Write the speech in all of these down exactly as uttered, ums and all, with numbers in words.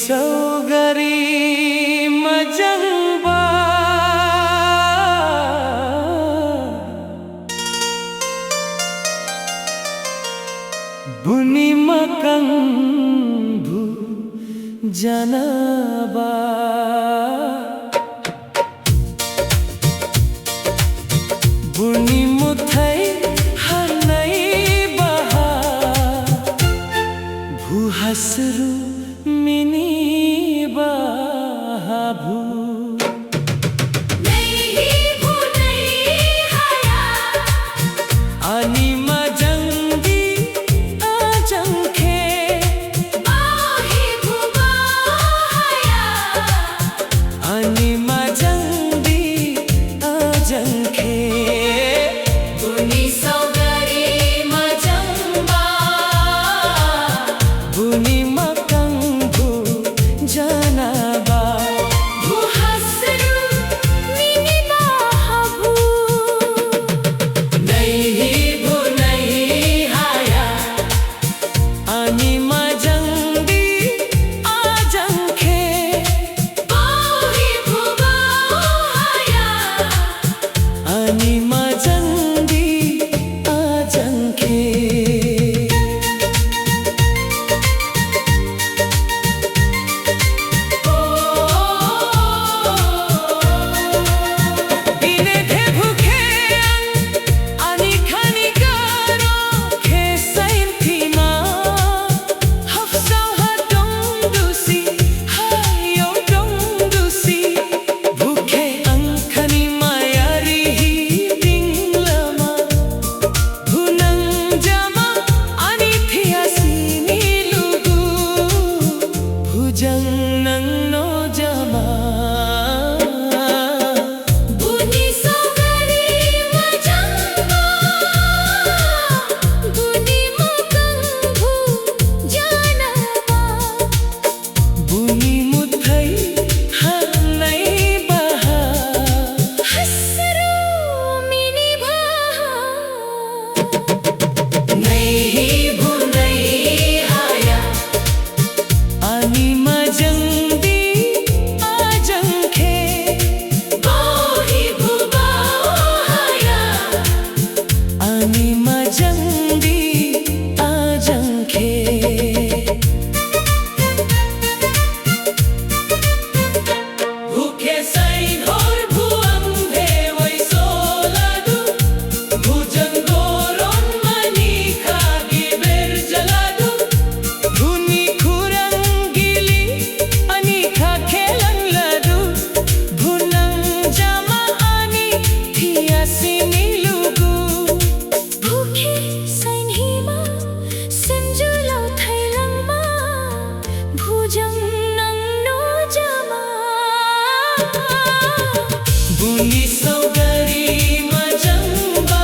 Saogari majangba, buni makhang bhu janaba. Buni muthai ha naiba ha, bhu hasru miniba ha bhu. Naihi bhu naihi haya, ani majangdi ajang khe. Baohi bhu baohaya, ani majangdi ajang khe. Buni saogari majangba, buni makhang bhu janaba. Bhu hasru miniba ha bhu. Naihi bhu naihi haya, ani majangdi ajang khe. Baohi bhu baohaya, ani majangdi ajang khe. Dine de bhu khe ang ani khani garo khe sainthima. Habsao ha dong dusi, hayao dong dusi, bhu khe ang khani maya rihi ding lama. Bhu nang jama ani thiyasi ni lugu, bhu jang nang no jama. Buni saogari majangba, buni makhang bhu janaba. Buni muthai ha naiba ha, hasru miniba ha. Naihi bhu naihi haya, ani majangdi ajang khe. Baohi bhu baohaya, ani majangdi ajang khe. Bhu khe sainhor bhu amde waiso ladu, bhu jang goron mani kha giber jaladu. Buni khurang gili ani kha khelang ladu, bhu nang jama ani thiyasi ni lugu. Bhu khe sainhima, sinju lao thailangma, bhu jang nang no jama. Buni saogari majangba,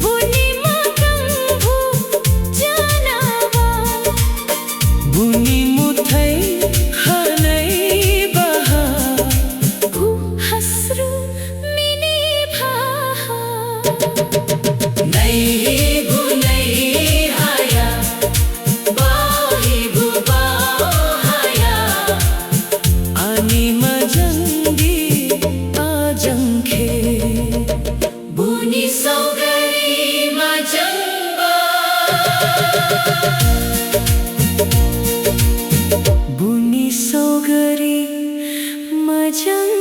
buni makhang bhu janaba. Buni muthai ha naiba ha, bhu hasru miniba ha. Naihi bhu naihi haya, baohi bhu baohaya, ani majangdi ajang khe. Buni saogari majangba, buni saogari majang